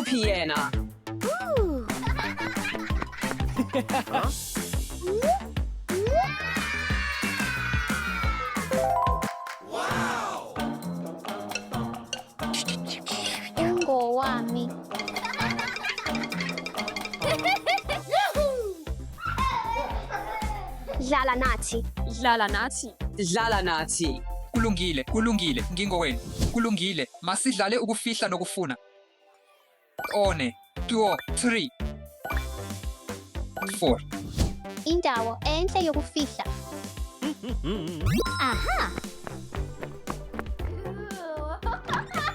Uphi yena? Ungowami. Dlala nathi. Dlala nathi. Dlala nathi. Kulungile, kulungile, ngingowenu. Kulungile, masidlale ukufihla nokufuna. One, two, three, four. Indawo enhle yokufihla. Aha.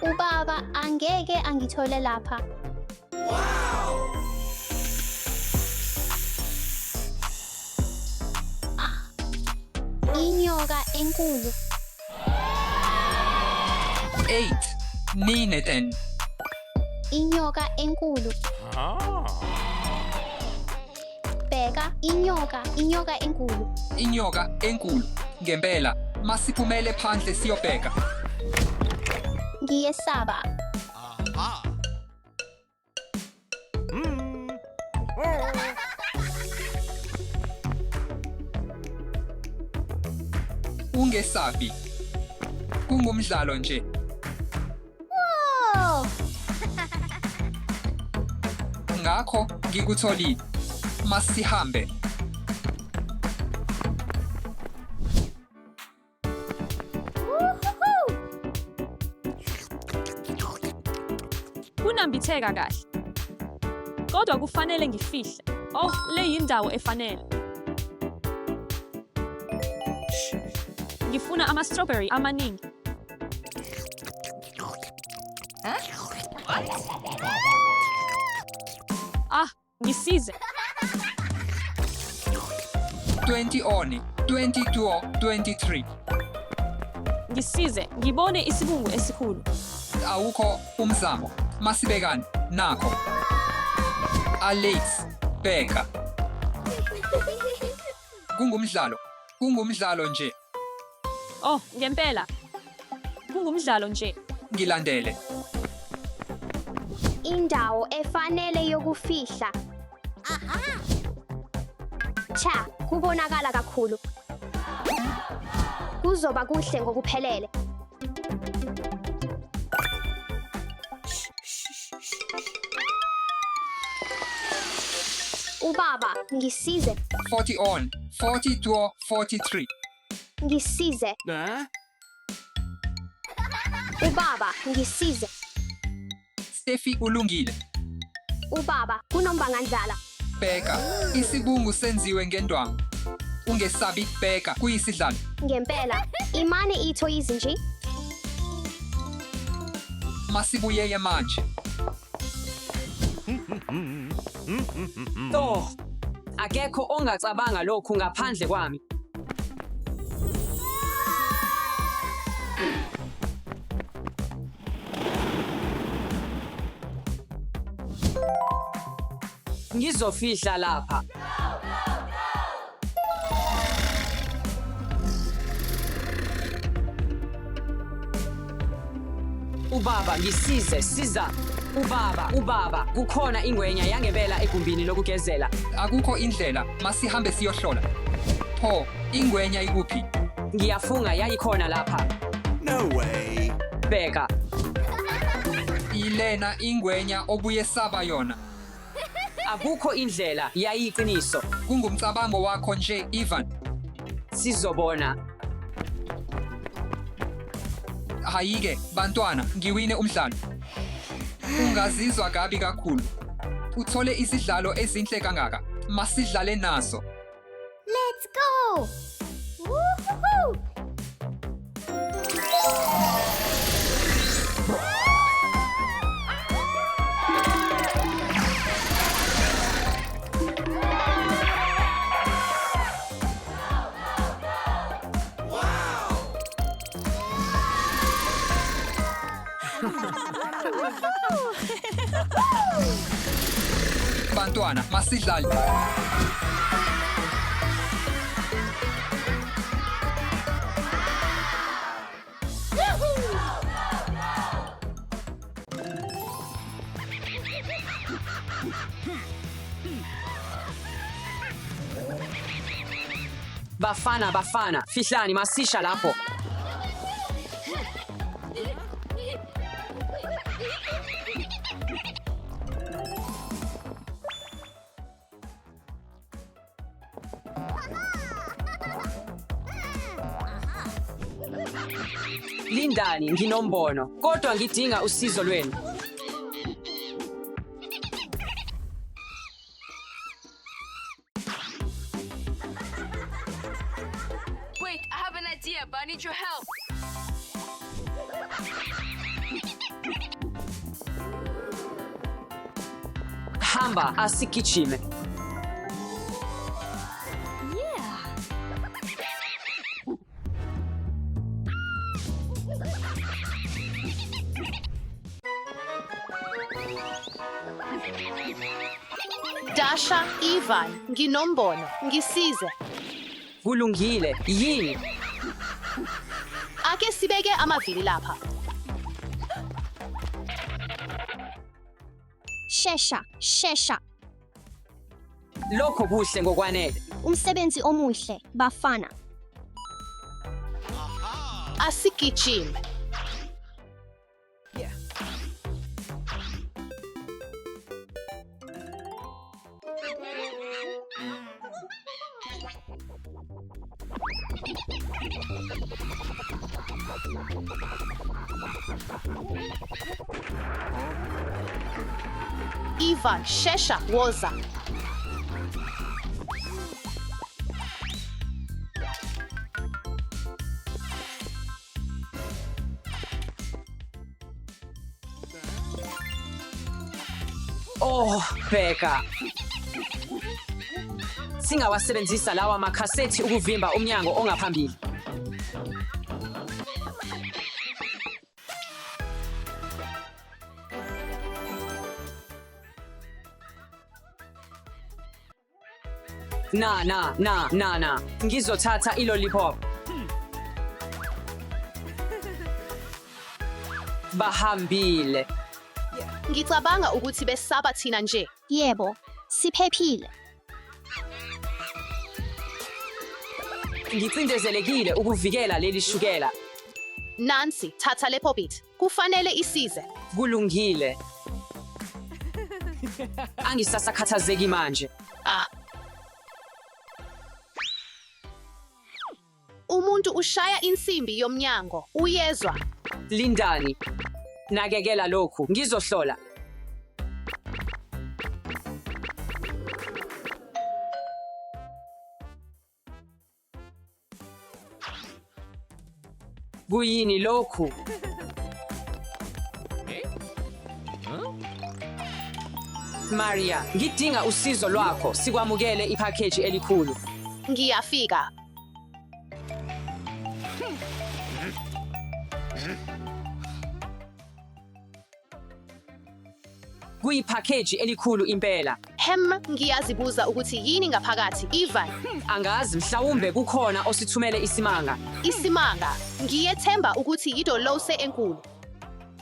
Ubaba angeke angithole lapha. Ah. Inyoka enkulu. 8, 9, 10. Inyoka enkulu. Bheka inyoka, inyoka enkulu. Inyoka enkulu. Ngempela, masiphumele phandle siyobheka. Ngiyesaba. Ungesabi. Kungumdlalo nje. Oh! Ngakho ngikutholile. Masihambe. Woohoo! Kunambitheka kahle. Kodwa kufanele ngifihle. Oh, le yindawo efanele. Ngifuna ama-strawberry amaningi. Ah, ngisize. 21, 22, 23. Ngisize, ngibone isibungu esikhulu. Awukho umzamo. Masibekane nakho. Alex, bheka. Kungumdlalo. Kungumdlalo nje. Oh, ngempela. Kungumdlalo nje. Ngilandele. Indawo efanele yokufihla. Aha. Cha, kubonakala kakhulu. Kuzoba kuhle ngokuphelele. Ubaba, ngisize. 41, 42, 43. Ngisize. Ubaba, ngisize. Steffi ulungile. Ubaba, kunombangandlala. Bheka, isibungu senziwe ngendwangu. Ungesabi, bheka, kuyisidlalo. Ngempela, imane ithoyizi nje. Masibuyeye manje. Oh, akekho ongacabanga lokhu ngaphandle kwami. Ngizofihla lapha. Ubaba, ngisize, siza. Ubaba, ubaba, kukhona ingwenya yangebela egumbini lokugezela. Akukho indlela, masihambe siyohlola. Pho, ingwenya ikuphi? Ngiyafunga yayikhona lapha. No way. Bheka, Ilena ingwenya obuyesaba yona. akukho indlela, yayiqiniso. Kungumcabango wakho nje, Ivan. Sizobona. Hayike, bantwana, ngiwine umdlalo. Ungazizwa kabi kakhulu. Uthole izidlalo ezinhle kangaka. Masidlale nazo. Let's go! Woohoo! Bantwana, masidlale. Bafana, bafana, fihlani masisha lapho. Lindani, nginombono, kodwa ngidinga usizo lwenu. Wait, I have an idea, but I need your help. Hamba, asigijime. Dasha, Ivan, nginombono, ngisize. Kulungile, yini? Ake sibeke amavili lapha. Shesha, shesha. Lokho kuhle ngokwanele. Umsebenzi omuhle, bafana. Asigijime. Ivan, shesha, woza. Oh, bheka. Singawasebenzisa lawa makhasethi ukuvimba umnyango ongaphambili. Na na na na na. Ngizothatha ilollipop. Bahambile. Ngicabanga ukuthi besaba thina nje. Yebo, siphephile. Ngicindezelekile ukuvikela leli shukela. Nansi, thatha le pop-it. Kufanele isize. Kulungile. Angisasakhathazeki manje. Ah. Umuntu ushaya insimbi yomnyango. Uyezwa. Lindani. Nakekela lokhu. Ngizohlola. Kuyini lokhu? Maria, ngidinga usizo lwakho. Sikwamukele iphakheji elikhulu. Ngiyafika. Kuyiphakheji elikhulu impela. Hem, ngiyazibuza ukuthi yini ngaphakathi, Ivan. Angazi, mhlawumbe kukhona osithumele isimanga. Isimanga. Ngiyethemba ukuthi yidolose enkulu.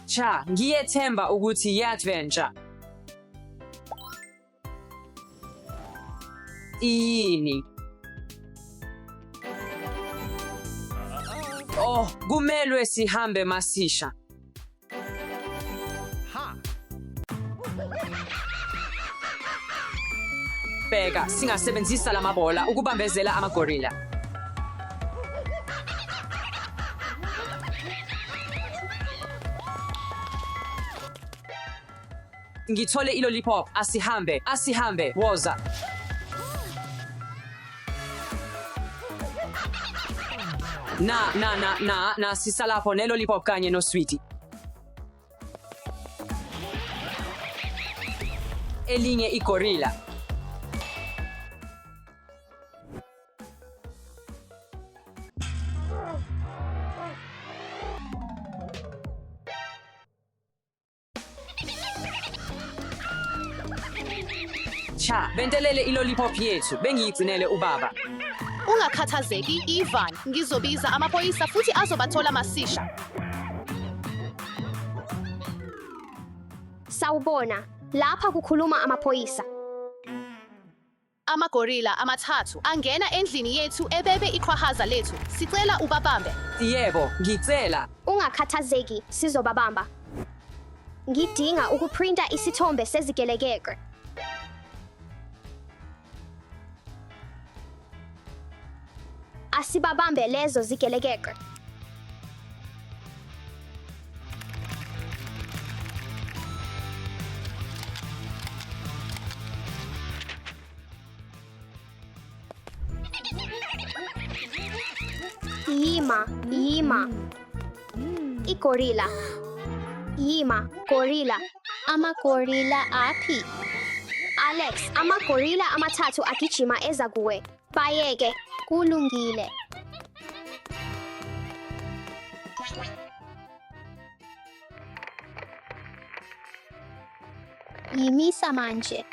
Cha, ngiyethemba ukuthi yi-adventure. Iyini? Oh, kumelwe sihambe masisha. Bheka, singasebenzisa lamabhola ukubambezela amagorila. Ngithole ilollipop. Asihambe, asihambe, woza. Na, na, na, na, na, sisalapho nelollipop kanye noswiti. Elinye igorila. Cha, bentelele ilollipop yethu, bengiyigcinele ubaba. Ungakhathazeki, Ivan. Ngizobiza amaphoyisa futhi azobathola masisha. Sawubona, lapha kukhuluma amaphoyisa. Amagorila amathathu angena endlini yethu ebebe iqhaza lethu. Sicela ubabambe. Yebo, ngicela. Ungakhathazeki, sizobabamba. Ngidinga ukuphrinta isithombe sezigelekeqe. Asibabambe lezo zigelekeqe. Yima, yima. Igorila. Yima, gorila. Amagorila aphi? Alex, amagorila amathathu agijima eza kuwe. Bayeke, kulungile. Yimisa manje.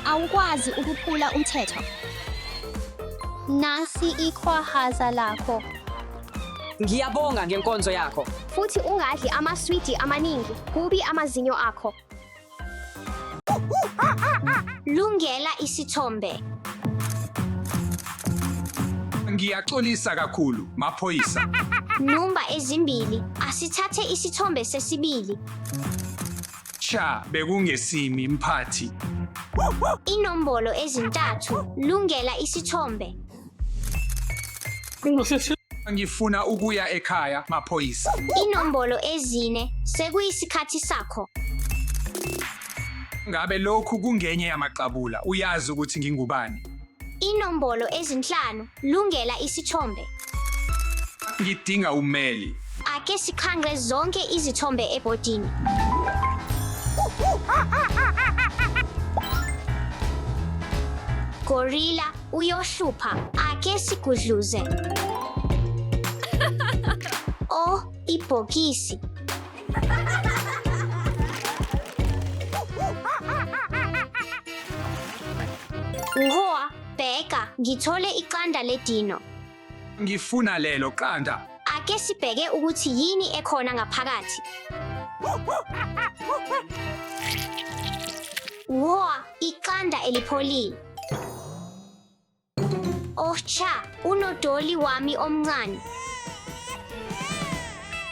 Awukwazi ukuphula umthetho. Nasi iqhaza lakho. Ngiyabonga ngenkonzo yakho. Futhi ungadli amaswidi amaningi, kubi amazinyo akho. Lungela isithombe. Ngiyaxolisa kakhulu, maphoyisa. Numba ezimbili. Asithathe isithombe sesibili. Cha, bekungesimi mphathi. Inombolo ezintathu. Lungela isithombe. Ngifuna ukuya ekhaya, maphoyisa. Inombolo ezine. Sekuyisikhathi sakho. Ngabe lokhu kungenye yamaqabula, uyazi ukuthi ngingubani. Inombolo ezinhlanu. Lungela isithombe. Ngidinga ummeli. Ake sikhanqe zonke izithombe ebhodini. Gorilla uyohlupha. Ake sigudluze. Oh, ibhokisi. Uhoa, bheka, ngithole iqanda ledino. Ngifuna lelo qanda. Ake sibheke ukuthi yini ekhona ngaphakathi. Uhoa, iqanda elipholile. Oh cha, unodoli wami omncane.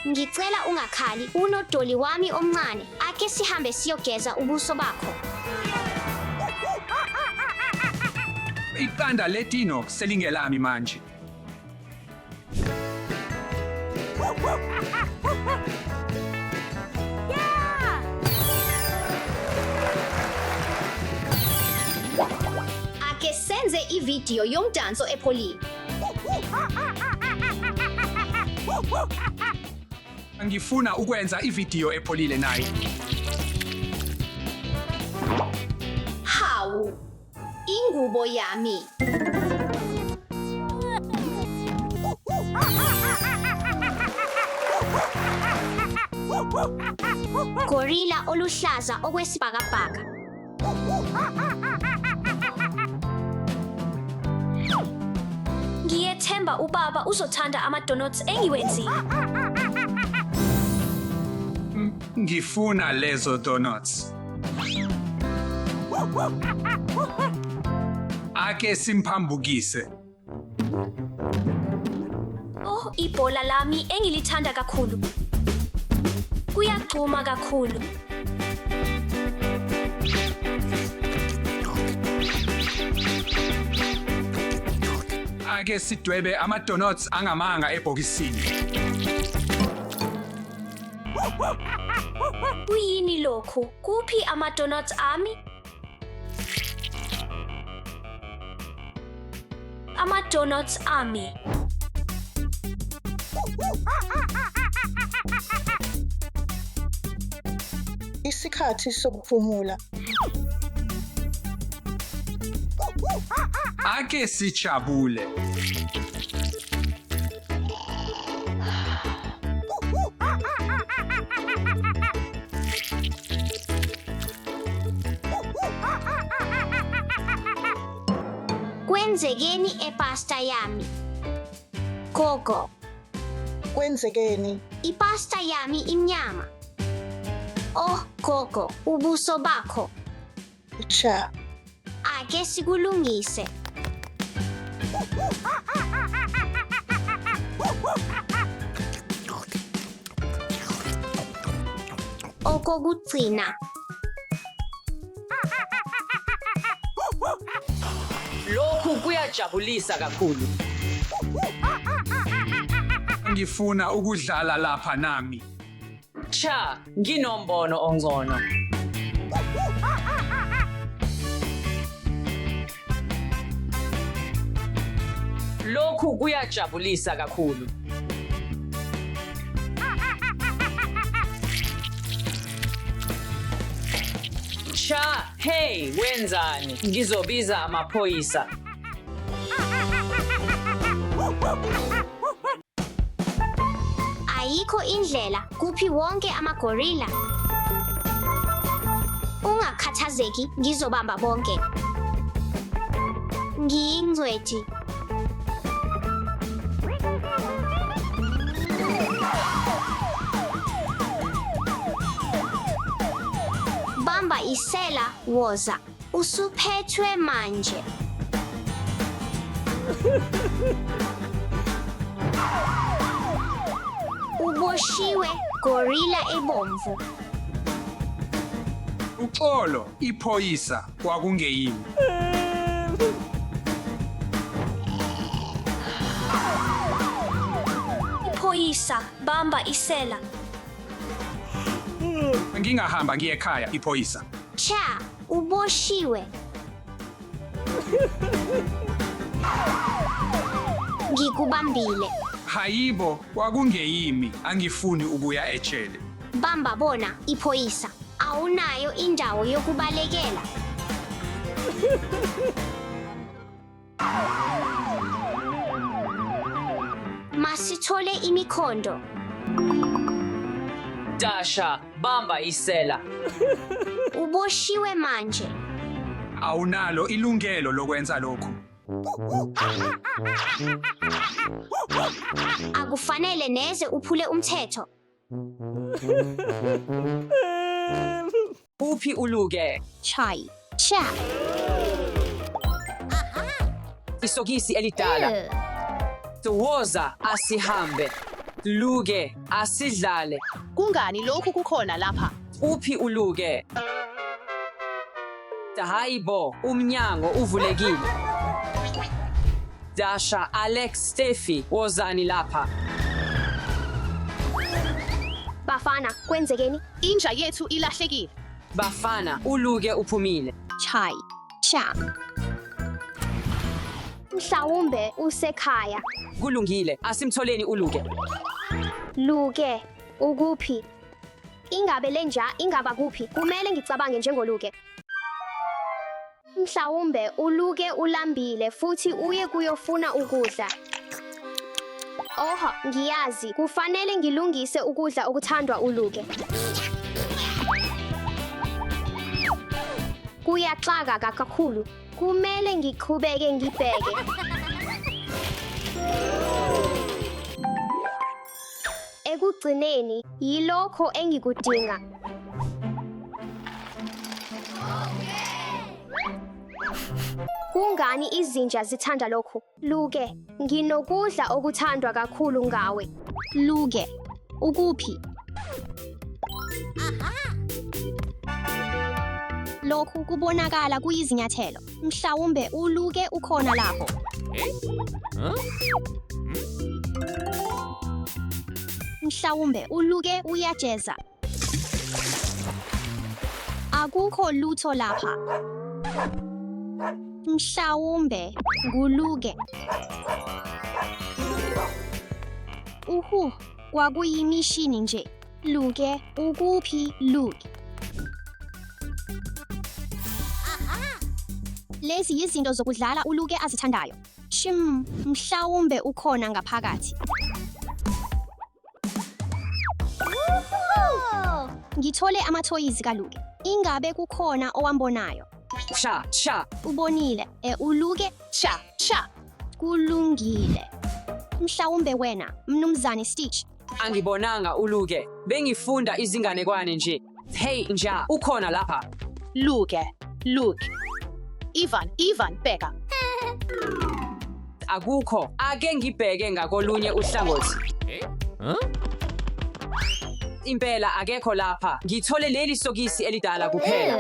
Ngicela ungakhali, unodoli wami omncane. Ake sihambe siyogeza ubuso bakho. Iqanda ledino selingelami manje. Ake senze ividiyo yomdanso epholile. Ngifuna ukwenza ividiyo epholile naye. Hawu, ingubo yami. Gorilla oluhlaza okwesibhakabhaka. Ngiyethemba ubaba uzothanda ama-donuts engiwenzile. Ngifuna lezo donuts. Ake simphambukise. Oh, ibhola lami engilithanda kakhulu. Kuyagxuma kakhulu. Ake sidwebe ama-donuts angamanga ebhokisini. Kuyini lokhu? Kuphi ama-donuts ami? Ama-donuts ami. Isikhathi sokuphumula. Ake sijabule. Kwenzekeni epasta yami? Gogo, Kwenzekeni? ipasta yami imnyama. Oh, gogo, ubuso bakho. Cha. Ake sikulungise. Okokugcina, Lokhu kuyajabulisa kakhulu. Ngifuna ukudlala lapha nami. Cha, nginombono ongcono. Lokhu kuyajabulisa kakhulu. Cha, hey, wenzani? Ngizobiza amaphoyisa. Ayikho indlela kuphi wonke amagorila. Ungakhathazeki, ngizobamba bonke. Ngiyingcweti. Bamba isela, woza. Usuphethwe manje. Uboshiwe, gorila ebomvu. Uxolo, iphoyisa kwakungeyimi. Iphoyisa, bamba isela. Ngingahamba ngiye ekhaya, iphoyisa. Cha, uboshiwe. Ngikubambile. Hayibo, kwakungeyimi. Angifuni ukuya ejele. Bamba bona, iphoyisa. Awunayo indawo yokubalekela. Masithole imikhondo. Dasha, bamba isela. Uboshiwe manje. Awunalo ilungelo lokwenza lokhu. Akufanele neze uphule umthetho. Uphi uluke? Chai. Cha. Isokisi elidala. Woza, asihambe. Luke, asidlale. Kungani lokhu kukhona lapha? Uphi uluke? Hayibo, umnyango uvulekile. Dasha, Alex, Steffi, wozani lapha. Bafana, kwenzekeni? Inja yethu ilahlekile. Bafana, uluke uphumile. Chai. Cha. Mhlawumbe usekhaya. Kulungile, asimtholeni uluke. Luke, ukuphi? Ingabe lenja ingaba kuphi? Kumele ngicabange njengoluke. Mhlawumbe uluke ulambile futhi uye kuyofuna ukudla. Oho, ngiyazi. Kufanele ngilungise ukudla okuthandwa uluke. Kuyaxaka kakhulu. Kumele ngiqhubeke ngibheke. Ekugcineni, yilokho engikudinga. Kungani izinja zithanda lokhu? Luke, nginokudla okuthandwa kakhulu ngawe. Luke, ukuphi? Lokhu kubonakala kuyizinyathelo. Mhlawumbe uluke ukhona lapho. Mhlawumbe uluke uyajeza. Akukho lutho lapha. Mhlawumbe nguluke. Uhu, kwakuyimishini nje. Luke, ukuphi Luke? Lezi yizinto zokudlala uLuke azithandayo. Shim, mhlawumbe ukhona ngaphakathi. Ngithole amathoyizi kaLuke. Ingabe kukhona owambonayo? Cha, cha. Ubonile. ULuke? Cha, cha. Kulungile. Mhlawumbe wena, Mnumzane Stitch. Angibonanga uLuke. Bengifunda izinganekwane nje. Hey nja, ukhona lapha. Luke, Luke. Ivan, Ivan, bheka. Akukho. Ake ngibheke ngakolunye uhlangothi. Impela akekho lapha. Ngithole leli sokisi elidala kuphela.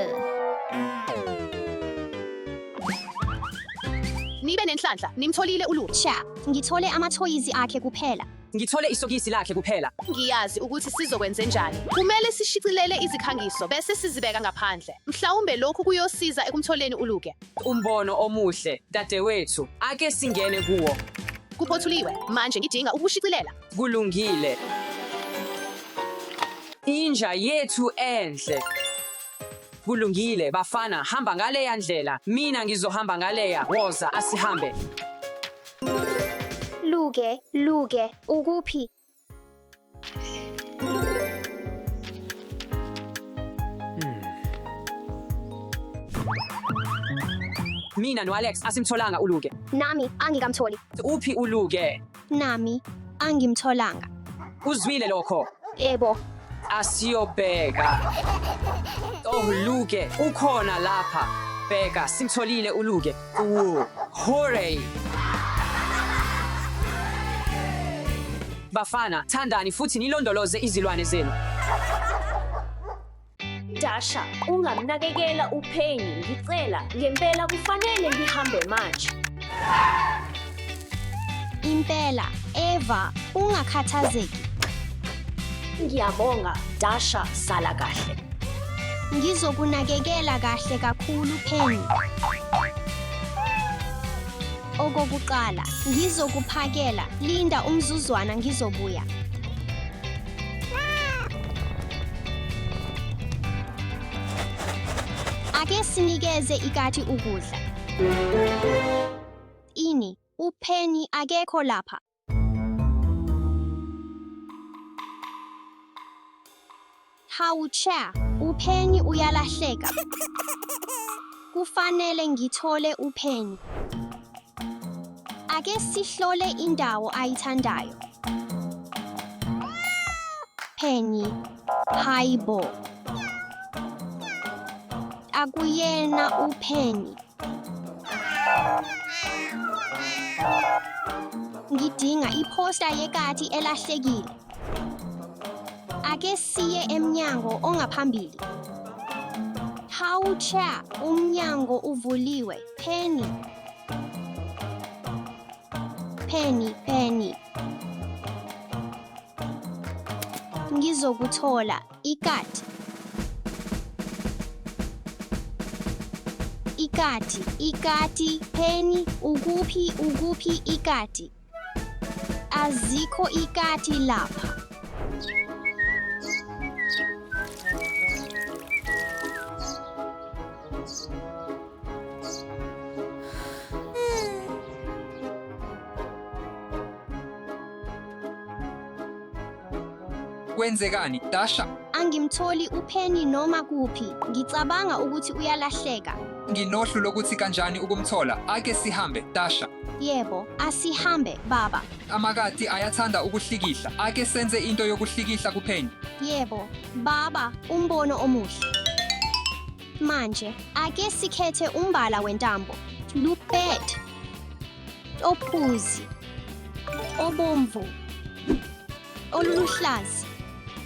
Nibe nenhlanhla, nimtholile uLuke. Cha, ngithole amathoyizi akhe kuphela. Ngithole isokisi lakhe kuphela. Ngiyazi ukuthi sizokwenzenjani. Kumele sishicilele izikhangiso bese sizibeka ngaphandle. Mhlawumbe lokhu kuyosiza ekumtholeni uLuke. Umbono omuhle, dadewethu. Ake singene kuwo. Kuphothuliwe. Manje ngidinga ukushicilela. Kulungile. Inja yethu enhle. Kulungile, bafana, hamba ngaleya ndlela. Mina ngizohamba ngaleya. Woza, asihambe. Luke, Luke, ukuphi? Mina no-Alex asimtholanga uLuke. Nami angikamtholi. Uphi uLuke? Nami angimtholanga. Uzwile lokho? Ebo, Asiyobheka. Oh Luke, ukhona lapha. Bheka, simtholile uLuke. Ooh, hooray! Bafana, thandani futhi nilondoloze izilwane zenu. Dasha, ungamnakekela uPenny, ngicela. Ngempela kufanele ngihambe manje. Impela, Eva, ungakhathazeki. Ngiyabonga, Dasha, sala kahle. Ngizokunakekela kahle kakhulu, Penny. Okokuqala, ngizokuphakela. Linda umzuzwana ngizobuya. Ake sinikeze ikati ukudla. Ini, uPenny akekho lapha. Hawu cha, uPenny uyalahleka. Kufanele ngithole uPenny. Ake sihlole indawo ayithandayo. Penny, hayibo. Akuyena uPenny. Ngidinga iphosta yekati elahlekile. Ake siye emnyango ongaphambili. Hawu cha, umnyango uvuliwe. Penny. Penny, Penny. Ngizokuthola ikati. Ikati, ikati, Penny, ukuphi, ukuphi ikati? Azikho ikati lapha. Kwenzekani, Dasha? Angimtholi uPenny noma kuphi. Ngicabanga ukuthi uyalahleka. Nginohlu lokuthi kanjani ukumthola. Ake sihambe, Dasha. Yebo, asihambe, baba. Amakati ayathanda ukuhlikihla. Ake senze into yokuhlikihla kuPenny. Yebo, baba, umbono omuhle. Manje, ake sikhethe umbala wentambo. Lupet. Ophuzi. Obomvu. Oluluhlaza.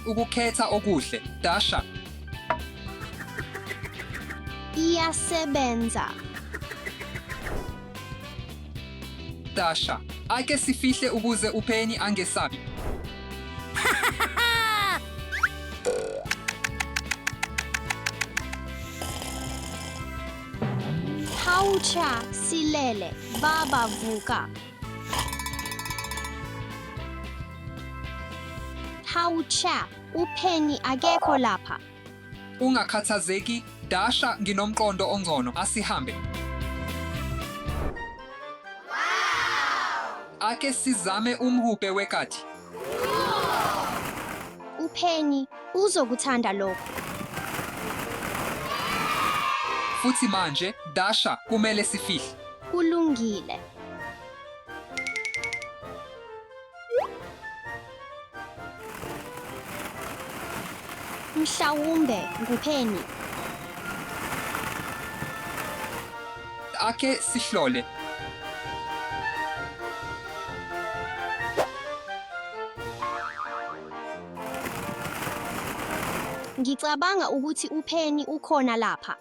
Ukukhetha okuhle, Dasha. Iyasebenza. Dasha, ake sifihle ukuze uPenny angesabi. Hawu cha, silele. Baba vuka. Hawu cha, uPenny akekho lapha. Ungakhathazeki, Dasha, nginomqondo ongcono. Asihambe. Ake sizame umhubhe wekati. UPenny, Uzokuthanda lokho. Futhi manje, Dasha, kumele sifihle. Kulungile. Mhlawumbe nguPenny. Ake sihlole. Ngicabanga ukuthi uPenny ukhona lapha.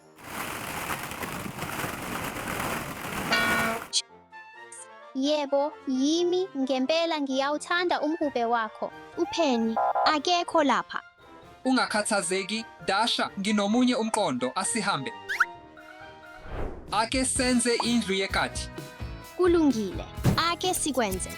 Yebo, yimi ngempela ngiyawuthanda umhubhe wakho. UPenny akekho lapha. Ungakhathazeki, Dasha, nginomunye umqondo, asihambe. Ake senze indlu yekati. Kulungile. Ake sikwenze.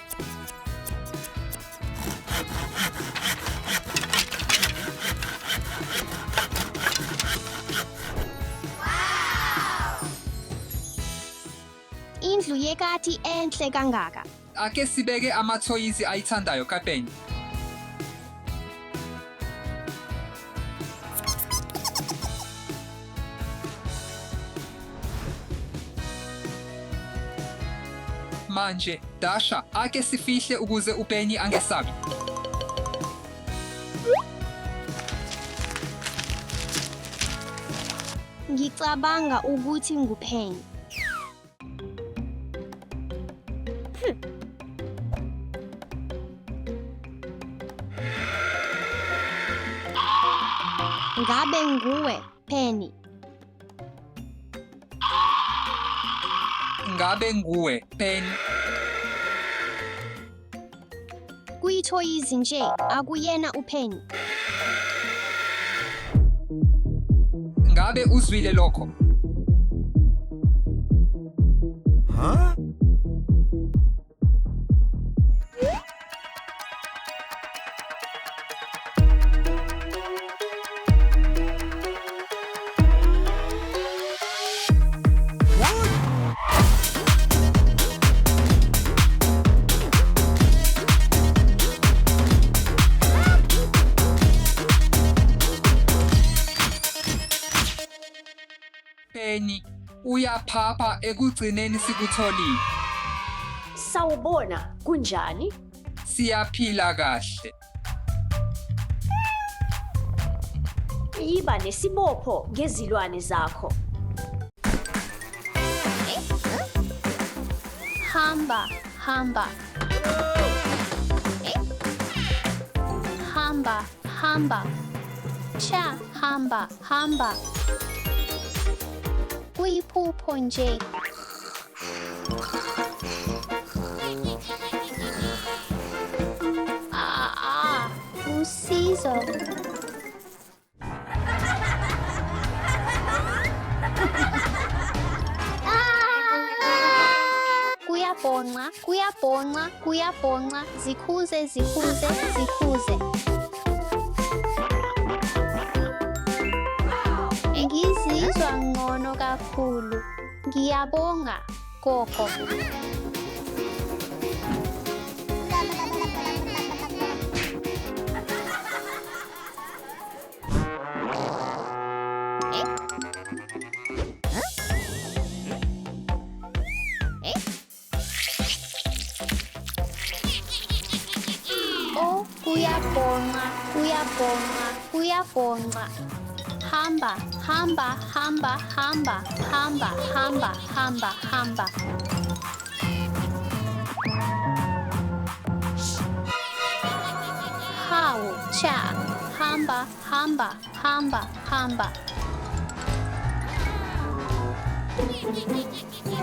Indlu yekati enhle kangaka. Ake sibeke amathoyizi ayithandayo kaPenny. Manje, Dasha, ake sifihle ukuze uPenny angesabi. Ngicabanga ukuthi nguPenny. Ngabe nguwe, Penny? Ngabe nguwe, Penny? Kuyithoyizi nje, akuyena uPenny. Ngabe uzwile lokho? Penny, uyaphapha ekugcineni sikutholile. Sawubona, kunjani? Siyaphila kahle. Yiba nesibopho ngezilwane zakho. Hamba, hamba. Hamba, hamba. Cha, hamba, hamba. Kuyiphupho nje. Ah, ah, usizo. Kuyabhonqa, kuyabhonqa, kuyabhonqa. Zikhuze, zikhuze, zikhuze. Ngizizwa ngcono kakhulu. Ngiyabonga, gogo. Oh, kuyabhonqa, kuyabhonqa, kuyabhonqa. Hamba, hamba, hamba, hamba, hamba, hamba, hamba, hamba. Hawu, cha, hamba, hamba, hamba, hamba.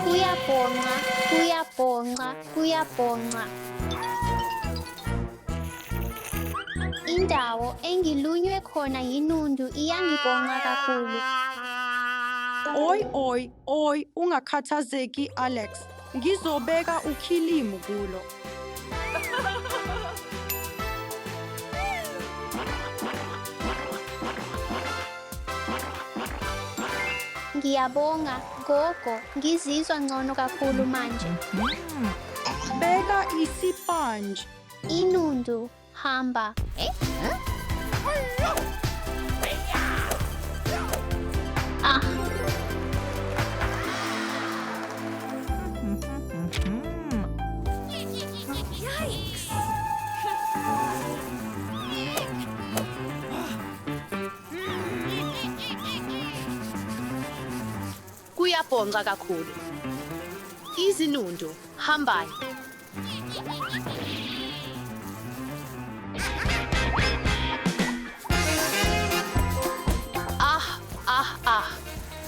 Kuyabhonqa, kuyabhonqa, kuyabhonqa. Indawo engilunywe khona yinundu iyangibhonqa kakhulu. Oi oi oi, ungakhathazeki Alex. Ngizobeka ukhilimu kulo. Ngiyabonga, gogo. Ngizizwa ngcono kakhulu manje. Beka isipanje. Inundu, hamba. Ah. Kuyabhonca kakhulu. Izinundu, hambani. Ah, ah, ah.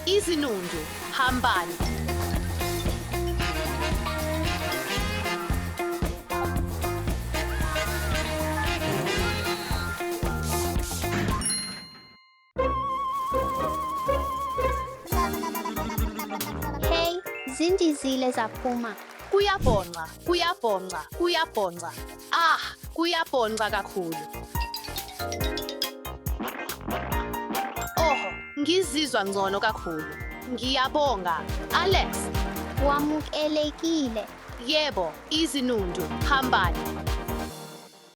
Izinundu, hambani. Hey, zindizile zaphuma. Kuyabhonca, kuyabhonca, kuyabhonca. Ah, kuyabhonca kakhulu. Oh, ngizizwa ngcono kakhulu. Ngiyabonga. Alex, Wamukelekile. yebo, izinundu, hambani.